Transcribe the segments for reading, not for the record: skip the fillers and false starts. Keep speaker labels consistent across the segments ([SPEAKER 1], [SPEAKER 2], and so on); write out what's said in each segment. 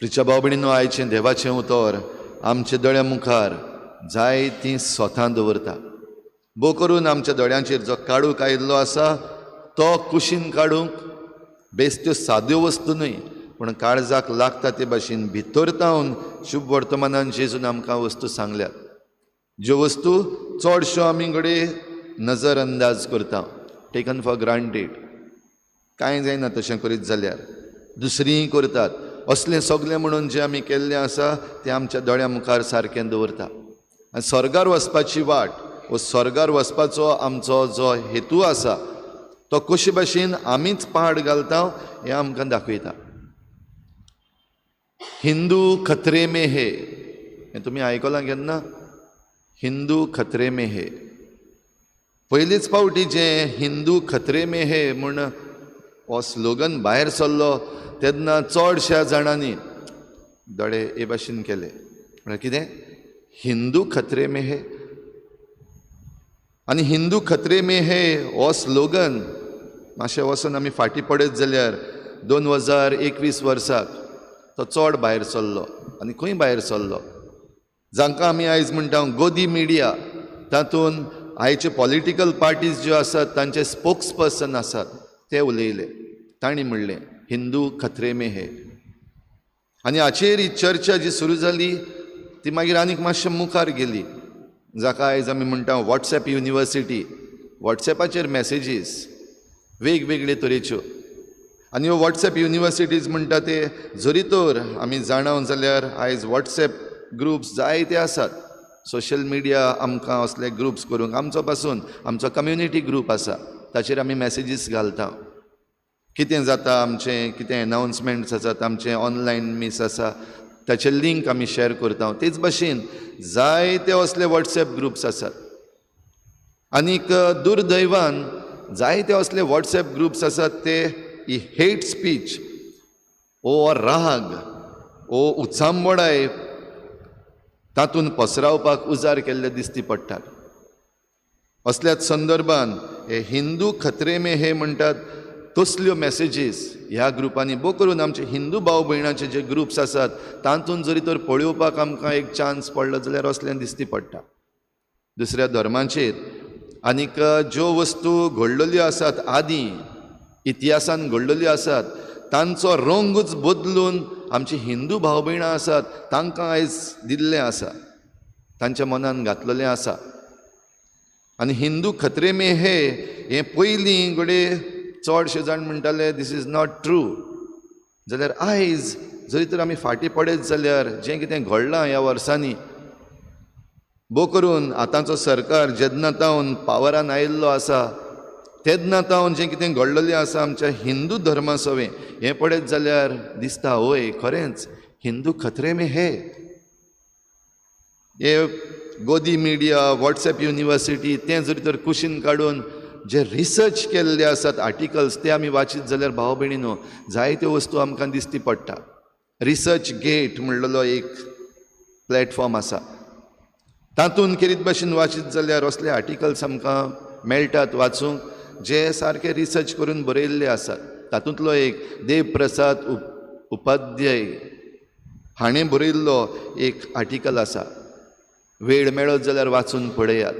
[SPEAKER 1] प्रिच्या भाव भयणीनो, आयचें देवाचें उतर आमच्या दोळ्या मुखार जायतीं स्वता दवरता. भोव करून आमच्या दोळ्यांचेर जो काळूक आयिल्लो आसा तो कुशीन काडूंक बेस्त्यो साद्यो वस्तू न्हय, पूण काळजाक लागता ते भाशेन भितर तावन शुभ वर्तमानान जेजून आमकां वस्तू सांगल्यात, ज्यो वस्तू चडश्यो आमी घडये नजर अंदाज करता, टेकन फॉर ग्रांटेड. कांय जायना तशें करीत जाल्यार, दुसरीय करतात. असलें सगलें म्हणून जें आमी केल्लें आसा तें आमच्या दोळ्या मुखार सारकें दवरता. आनी स्वर्गार वचपाची वाट वो स्वर्गार वचपाचो आमचो जो हेतू आसा तो कशे भाशेन आमीच पाड घालता हें आमकां दाखयता. हिंदू खतरे में हे, हें तुमी आयकलां केन्ना? हिंदू खतरे में हे. पयलीच फावटी जें हिंदू खतरे में हे म्हूण हो स्लोगन भायर सरलो तेन्ना चडश्या जाणांनी दोळे हे भाशेन केले, म्हळ्यार कितें? हिंदू खतरे में हे. आनी हिंदू खतरे में हे हो स्लोगन मातशें वचून आमी फाटीं पडत जाल्यार 2021 वर्साक तो चड भायर सरलो. आनी खंय भायर सरलो? जांकां आमी आयज म्हणटा गोदी मिडिया, तातूंत आयचे पॉलिटिकल पार्टीज ज्यो आसात तांचे स्पोक्स पर्सन आसात ते उलयले. तांणी म्हणलें हिंदू खतरे में हे. आनी हाचेर ही चर्चा जी सुरू जाली ती मागीर आनीक मातशें मुखार गेली, जाका आयज आमी म्हणटा वॉट्सएप युनिवर्सिटी. वॉट्सएपाचेर मॅसेजीस वेगवेगळे तरेच्यो. आनी ह्यो वॉट्सएप युनिवर्सिटीज म्हणटा ते जरी तर आमी जाणाव जाल्यार आयज वॉट्सएप ग्रुप्स जायते आसात. सोशल मिडिया आमकां असले ग्रुप्स करूंक, आमचो पासून आमचो कम्युनिटी ग्रूप आसा ताचेर आमी मॅसेजीस घालता. कितें जाता आमचें, कितें एनावन्समेंट्स आसात, आमचें ऑनलायन मीस आसा ताचे लिंक आमी शेअर करता. तेच भाशेन जायते असले वॉट्सएप ग्रुप्स आसात. आनीक दुर्दैवान जायते असले वॉट्सएप ग्रुप्स आसात ते ही हेट स्पीच ओ राग ओ उचांबळाय तातूंत पसरावपाक उजार केल्ले दिसती पडटात. असल्याच संदर्भान हे हिंदू खतरे में हे म्हणटात तसल्यो मॅसेजीस ह्या ग्रुपांनी, भोव करून आमचे हिंदू भाव भयणाचे जे ग्रुप्स आसात तातूंत जरी तर पळोवपाक आमकां एक चान्स पडलो जाल्यार असलें दिसती पडटा. दुसऱ्या धर्मांचेर आनीक ज्यो वस्तू घडलेल्यो आसात आदीं इतिहासान घडलेल्यो आसात तांचो रंगूच बदलून आमची हिंदू भाव भयणां आसात तांकां आयज दिल्लें आसा, तांच्या मनान घातलेलें आसा. आनी हिंदू खतरे में हे हें पयलीं घडये चडशे जाण म्हणटाले this is not true, जाल्यार आयज जरी तर आमी फाटीं पडत जाल्यार जें कितें घडलां ह्या वर्सांनी, भोव करून आतांचो सरकार जेन्ना तावन पावरान आयिल्लो आसा तेन्ना तावन जें कितें घडलेलें आसा आमच्या हिंदू धर्मा सवें हें पळयत जाल्यार दिसता हय खरेंच हिंदू खतरे में हे. हे गोदी मिडिया, वॉट्सएप युनिवर्सिटी तें जरी तर कुशीन काडून जे रिसर्च केल्ले आसात आर्टिकल्स ते आमी वाचीत जाल्यार भाव भयणीनो जायत्यो वस्तू आमकां दिसती पडटा. रिसर्च गेट म्हणलेलो एक प्लॅटफॉर्म आसा, तातूंत केरीत भाशेन वाचीत जाल्यार असले आर्टिकल्स आमकां मेळटात वाचूंक जे सारके रिसर्च करून बरयल्ले आसात. तातूंतलो एक देवप्रसाद उपाध्याय हाणें बरयल्लो एक आर्टिकल आसा, वेळ मेळत जाल्यार वाचून पळयात.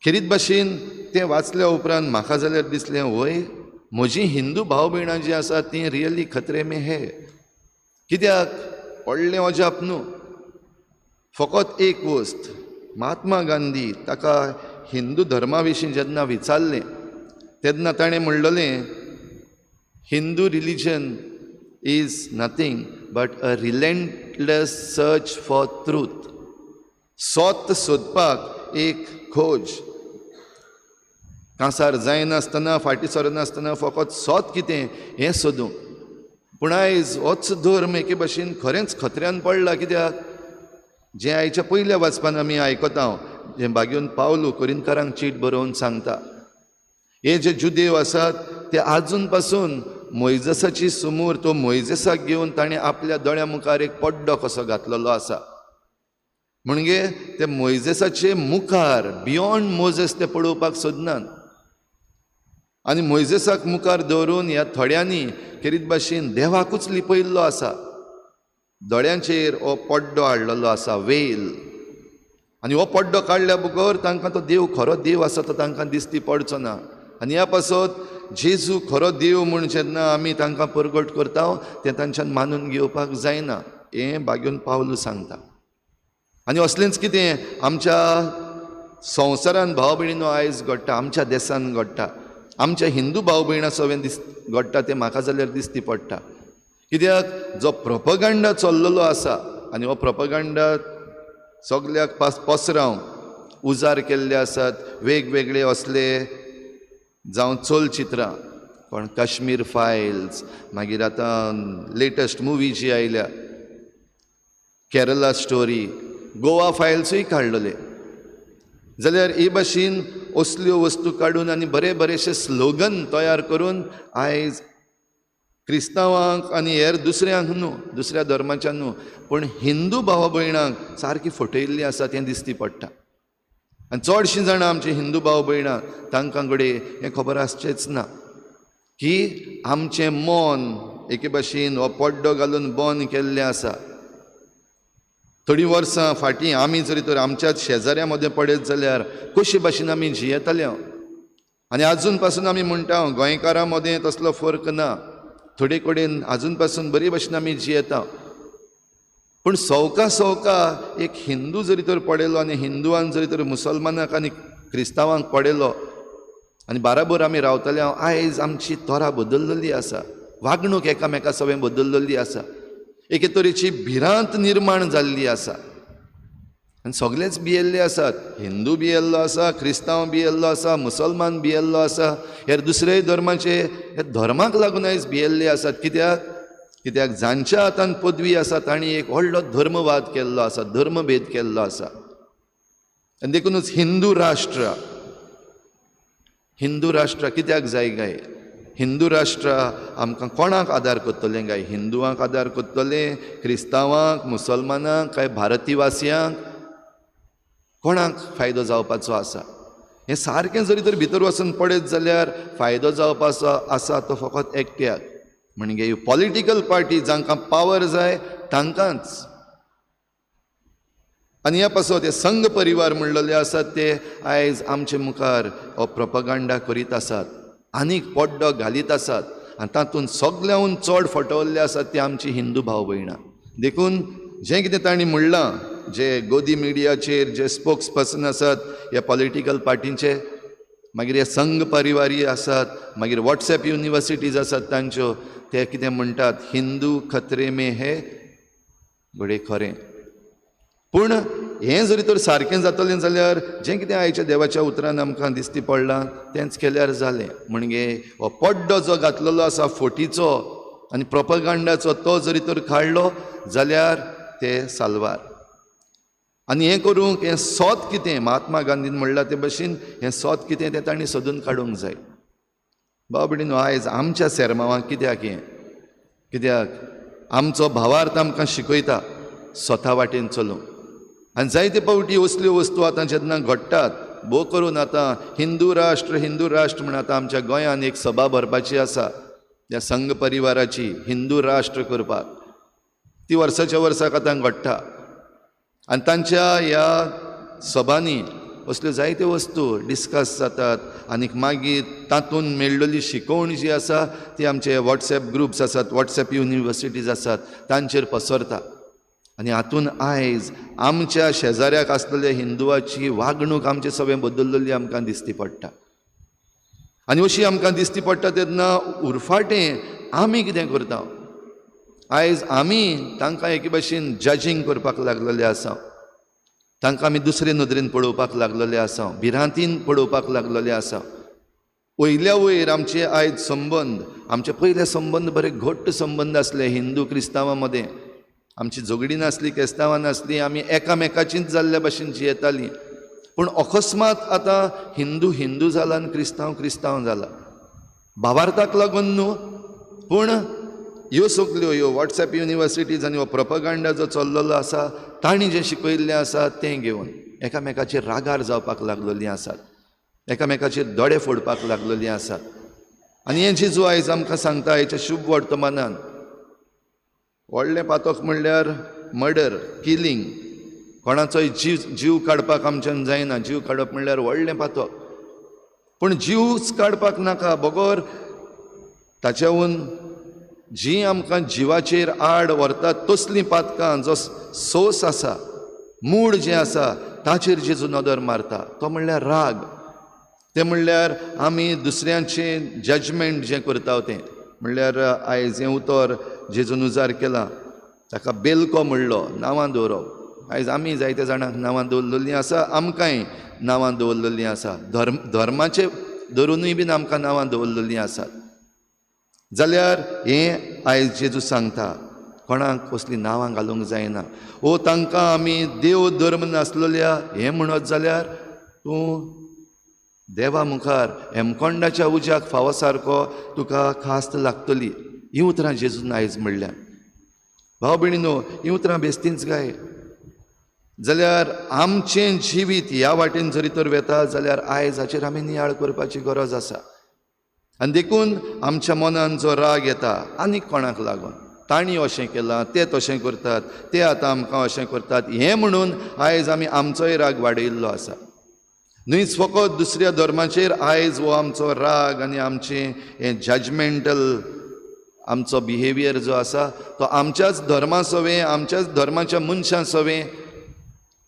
[SPEAKER 1] खेरीत भाशेन तें वाचल्या उपरांत म्हाका जाल्यार दिसलें वय म्हजी हिंदू भाव भयणां जीं आसात तीं रियली खतरे में हे. कित्याक व्हडलें अजाप न्हू, फकत एक वस्त, महात्मा गांधी ताका हिंदू धर्मा विशीं जेन्ना विचारलें तेन्ना ताणें म्हणलेलें Hindu religion is nothing but a relentless search for truth. सत सोदपाक एक खोज, कांसार जायनासतना फाटीं सरनासतना फकत सत कितें हें सोदूंक. पूण आयज होच धर्म एके भाशेन खरेंच खतऱ्यान पडला. कित्याक जें आयच्या पयल्या वाचपान आमी आयकता, जें बागेवन पावलू कोरिंतकारांक चीट बरोवन सांगता, हे जे जुदेव आसात ते आजून पासून मोयजेसाची सुमूर तो मोयजेसाक घेवन ताणें आपल्या दोळ्या मुखार एक पड्डो कसो घातलेलो आसा. म्हणजे ते मोयजेसाचे मुखार बियोंड मोजेस ते पळोवपाक सोदनात. आनी मोयजेसाक मुखार दवरून ह्या थोड्यांनी खेरीत भाशेन देवाकूच लिपयल्लो आसा. दोळ्यांचेर हो पड्डो हाडलेलो आसा, वेल. आनी हो पड्डो काडल्या बगर तांकां तो देव खरो देव आसा तो तांकां दिसती पडचो ना. आनी ह्या पासत जेजू खरो देव म्हूण जेन्ना आमी तांकां परगट करता तें तांच्यान मानून घेवपाक जायना, हें बागेवन पावलू सांगता. आनी असलेंच कितें आमच्या संवसारान भाव भयणीनो आयज घडटा, आमच्या देसान घडटा, आमच्या हिंदू भाव भयणां सवें घडटा तें म्हाका जाल्यार दिसती पडटा. कित्याक जो प्रोपगांडा चल्लेलो आसा आनी हो प्रोपगांडा सगल्याक पसरावंक उजार केल्ले आसात वेगवेगळे असले जावं चलचित्रां, कोण काश्मीर फायल्स, मागीर आतां लेटस्ट मुवी जी आयल्या केरला स्टोरी, गोवा फायल्सूय काडलेले. जाल्यार हे भाशेन असल्यो वस्तू काडून आनी बरे बरेशे स्लोगन तयार करून आयज क्रिस्तांवांक आनी हेर दुसऱ्यांक न्हू, दुसऱ्या धर्माच्या न्हू, पूण हिंदू भावा भयणांक सारकी फटयल्ली आसा तें दिसती पडटा. आनी चडशीं जाणां आमची हिंदू भाव भयणां तांकां घडये हें खबर आसचेंच ना की आमचें मन एके भाशेन हो पड्डो घालून बंद केल्लें आसा. थोडीं वर्सां फाटीं आमी जरी तर आमच्याच शेजाऱ्यां मदें पडत जाल्यार कशे भाशेन आमी जियेताले. आनी आजून पासून आमी म्हणटा गोंयकारां मदें तसलो फरक ना, थोडे कडेन आजून पासून बरे भाशेन आमी जियेता. पूण सवका सवका एक हिंदू जरी तर पडयलो आनी हिंदुआन जरी तर मुसलमानाक आनी क्रिस्तांवांक पडयलो आनी बाराबर आमी रावताले, आयज आमची तरा बदल्लेली आसा, वागणूक एकामेका सवें बदल्लेली आसा, एके तरेची भिरांत निर्माण जाल्ली आसा. आनी सगळेच भियेल्ले आसात, हिंदू भियेल्लो आसा, क्रिस्तांव भियेल्लो आसा, मुसलमान भियेल्लो आसा, हेर दुसऱ्याय धर्माचे हे धर्माक लागून आयज भियेल्ले आसात. कित्याक? कित्याक जांच्या हातान पदवी आसा तांणी एक व्हडलो धर्मवाद केल्लो आसा, धर्मभेद केल्लो आसा. आनी देखूनच हिंदू राष्ट्र, हिंदू राष्ट्र कित्याक जाय काय? हिंदू राष्ट्र आमकां कोणाक आदार करतलें काय? हिंदुवांक आदार करतलें, क्रिस्तांवांक, मुसलमानांक, काय भारतीवासियांक? कोणाक फायदो जावपाचो आसा? हें सारकें जरी तर भितर वचून पळयत जाल्यार फायदो जावपाचो आसा तो फकत एकट्याक, म्हणजे पॉलिटिकल पार्टी जांकां पावर जाय तांकांच. आनी ह्या पासत हे संघ परिवार म्हणलेले आसात ते आयज आमचे मुखार हो प्रोपगांडा करीत आसात, आनीक पड्डो घालीत आसात आनी तातूंत सगळ्याहून चड फटवल्ले आसात ते आमची हिंदू भाव भयणां. देखून जें कितें तांणी म्हणलां, जे गोदी मिडियाचेर जे स्पोक्स पर्सन आसात ह्या पॉलिटिकल पार्टींचे, मागीर हे संघ परिवारी आसात, मागीर वॉट्सएप युनिवर्सिटीज आसात तांच्यो, ते कितें म्हणटात, हिंदू खतरे में हे, घडये खरें. पूण हें जरी तर सारकें जातलें जाल्यार जें कितें आयच्या देवाच्या उतरान आमकां दिसती पडलां तेंच केल्यार जालें. म्हणजे हो पड्डो जो घातलेलो आसा फोटीचो आनी प्रोपगांडाचो तो जरी तर काडलो जाल्यार ते साल्वार. आनी हें करूंक हें सोत कितें, महात्मा गांधीन म्हणलां ते भशेन हें सोत कितें तें तांणी सोदून काडूंक जाय. भाव भयणीनो, आयज आमच्या सेरमांवांक कित्याक हें, कित्याक आमचो भावार्थ आमकां शिकयता स्वता वाटेन चलूंक. आनी जायते फावटी असल्यो वस्तू आतां जेन्ना घडटात, भोव करून आतां हिंदू राष्ट्र हिंदू राष्ट्र म्हण आतां आमच्या गोंयांत एक सभा भरपाची आसा ह्या संघ परिवाराची, हिंदू राष्ट्र करपाक, ती वर्साच्या वर्साक आतां घडटा. आनी तांच्या ह्या सभांनी असल्यो जायत्यो वस्तू डिस्कस जातात आनीक मागीर तातूंत मेळ्ळेली शिकवण जी आसा ती आमचे वॉट्सएप ग्रुप्स आसात, वॉट्सएप युनिवर्सिटीज आसात तांचेर पसरता. आनी हातूंत आयज आमच्या शेजाऱ्याक आसलेल्या हिंदुवाची वागणूक आमचे सगळें बदल्लेली आमकां दिसती पडटा. आनी अशी आमकां दिसती पडटा तेन्ना उरफाटें आमी कितें करता, आयज आमी तांकां एके भाशेन जजींग करपाक लागलेले आसा, तांकां आमी दुसरे नदरेन पळोवपाक लागलेले आसा, भिरांतीन पळोवपाक लागलेले आसा. वयल्या वयर आमचे आयज संबंद, आमचे पयले संबंद बरे घट्ट संबंद आसले हिंदू क्रिस्तांवां मदें, आमची झगडी नासली, क्रिस्तांवां नासली, आमी एकामेकाचीच जाल्ल्या भाशेन जियेतालीं. पूण अकस्मात आतां हिंदू हिंदू जाला आनी क्रिस्तांव क्रिस्तांव जाला, भावार्थाक लागून न्हू, पूण ह्यो सगल्यो ह्यो वॉट्सएप युनिवर्सिटीज आनी हो प्रोपगांडा जो चल्लेलो आसा तांणी जें शिकयल्लें आसा तें घेवन एकामेकाचेर रागार जावपाक लागलेलीं आसात, एकामेकाचेर दोळे फोडपाक लागलेलीं आसात. आनी हें जेजू आयज आमकां सांगता हेच्या शुभ वर्तमानान, व्हडलें पातक म्हणल्यार मर्डर, किलिंग. कोणाचोय जीव काडपाक आमच्यान जायना. जीव काडप म्हणल्यार व्हडलें पातक. पूण जीवच काडपाक नाका, बगर ताच्याहून जी आमकां जिवाचेर आड व्हरतात तसलीं पातकां, जो सोस आसा, मूड जें आसा ताचेर जेजू नदर मारता, तो म्हणल्यार राग. तें म्हणल्यार आमी दुसऱ्यांचें जजमेंट जें करता तें म्हणल्यार आयज हें उतर जेजून उजार केलां ताका बेलको म्हणलो, नांवां दवरप. आयज आमी जायत्या जाणांक नांवां दवरलेलीं आसा, आमकांय नांवां दवरलेलीं आसा, धर्माचे धरुनूय बीन आमकां नांवां दवरलेलीं आसात. जाल्यार हें आयज जेजू सांगता, कोणाक कसलीं नांवां घालूंक जायना. ओ तांकां आमी देव धर्म नासलेल्या हें म्हणत जाल्यार तूं देवा मुखार हेमकोंडाच्या उज्याक फावो सारको तुका खास्त लागतली. हीं उतरां जेजून आयज म्हणल्या. भाव भयणीनो, हीं उतरां बेस्तींच काय? जाल्यार आमचें जिवीत ह्या वाटेन जरी तर वेता जाल्यार आयज हाचेर आमी नियाळ करपाची गरज आसा. आनी देखून आमच्या मनान जो राग येता आनीक कोणाक लागून, तांणी अशें केलां, ते तशें करतात, ते आतां आमकां अशें करतात, हें म्हणून आयज आमी आमचोय राग वाडयिल्लो आसा. न्हयच फकत दुसऱ्या धर्माचेर आयज हो आमचो राग आनी आमचें हें जजमेंटल आमचो बिहेवियर जो आसा तो आमच्याच धर्मा सवें, आमच्याच धर्माच्या मनशां सवें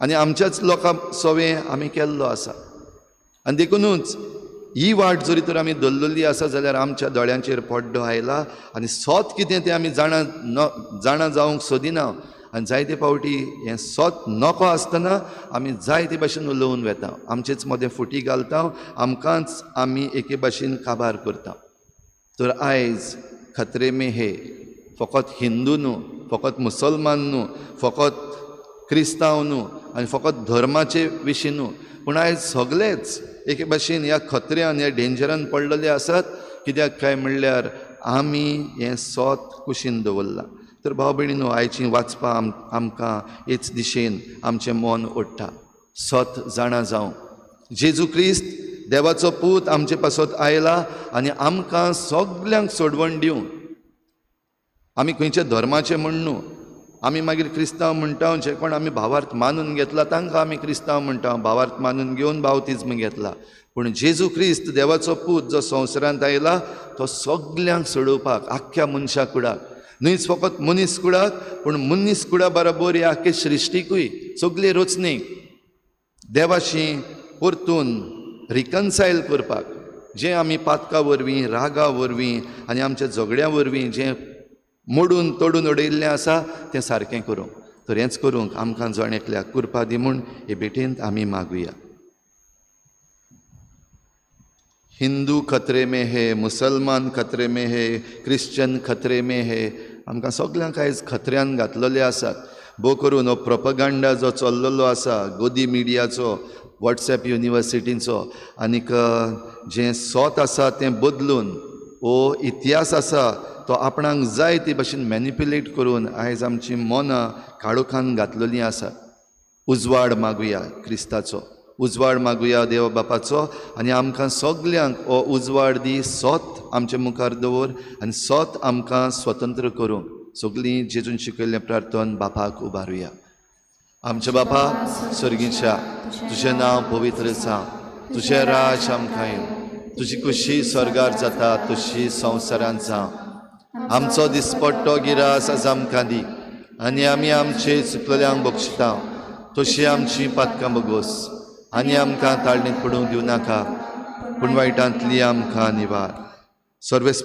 [SPEAKER 1] आनी आमच्याच लोकां सवें आमी केल्लो आसा. आनी देखुनूच ही वाट जरी तर आमी धरलेली आसा जाल्यार आमच्या दोळ्यांचेर पड्डो आयला आनी सत कितें तें आमी जाणा जावंक सोदिना. आनी जायते फावटी हें सत नको आसतना आमी जायते भाशेन उलोवन वेता, आमचेच मदें फुटी घालता, आमकांच आमी एके भाशेन काबार करता. तर आयज खतरे में हे फकत हिंदू न्हू, फकत मुसलमान न्हू, फकत क्रिस्तांव न्हू आनी फकत धर्माचे विशीं न्हू, पूण आयज सगळेच एके भाशेन ह्या खतऱ्यान, ह्या डेंजरान पडलेले आसात. कित्याक काय म्हणल्यार आमी हें सत कुशीन दवरलां. तर भाव भयणीनो, आयचीं वाचपां आमकां हेच दिशेन आमचें मन ओडटा, सत जाणा जावं. जेजू क्रिस्त देवाचो पूत आमचे पासत आयला आनी आमकां सगल्यांक सोडवण दिवंक. आमी खंयच्या धर्माचे म्हण न्हू, आमी मागीर क्रिस्तांव म्हणटा, जे कोण आमी भावार्थ मानून घेतला तांकां आमी क्रिस्तांव म्हणटा, भावार्थ मानून घेवन बावतिज्म घेतला. पूण जेजू क्रिस्त देवाचो पूत जो संवसारांत आयला तो सगल्यांक सोडोवपाक, आख्ख्या मनशा कुडाक, न्हयच फकत मनीस कुडाक, पूण मनीस कुडा बरोबर ह्या आख्खे सृश्टीकूय, सगळे रचणेक देवाशी परतून रिकन्सायल करपाक, जें आमी पातका वरवीं, रागा वरवीं आनी आमच्या झगड्या वरवीं जें मोडून तोडून उडयिल्लें आसा तें सारकें करूंक. तर हेंच करूंक आमकां जण एकल्याक कृपा दी म्हूण हे भेटेंत आमी मागुया. हिंदू खतरे में हे, मुसलमान खतरे में हे, क्रिश्चन खतरे में हे, आमकां सगल्यांक आयज खतऱ्यान घातलेले आसात. भोव करून हो प्रोपगांडा जो चल्लेलो आसा गोदी मिडियाचो, वॉट्सएप युनिवर्सिटींचो, आनीक जें सत आसा तें बदलून हो इतिहास आसा तो आपणाक जाय ते भाशेन मॅनिप्युलेट करून आयज आमची मनां काळोखान घातलेलीं आसात. उजवाड मागुया क्रिस्ताचो, उजवाड मागुया देव बापाचो आनी आमकां सगल्यांक हो उजवाड दी. सत आमचे मुखार दवर आनी सत आमकां स्वतंत्र करूंक सगळीं जेजून शिकयल्लें प्रार्थन बापाक उबारुया. आमच्या बापा सर्गीच्या, तुजें नांव पवित्र जावं, तुजें राज आमकां येवं, तुजी खुशी स्वर्गार जाता तशी संवसारांत जावं. आमचो दिसपट्टो गिरास आज आमकां दी आनी आमी आमचे चुकलेल्यांक बक्षिता तशी आमची पातकां बगोस आनी आमकां ताळणींत पडूंक दिवं नाका, पूण वायटांतली आमकां निवार. सर्वेस्पर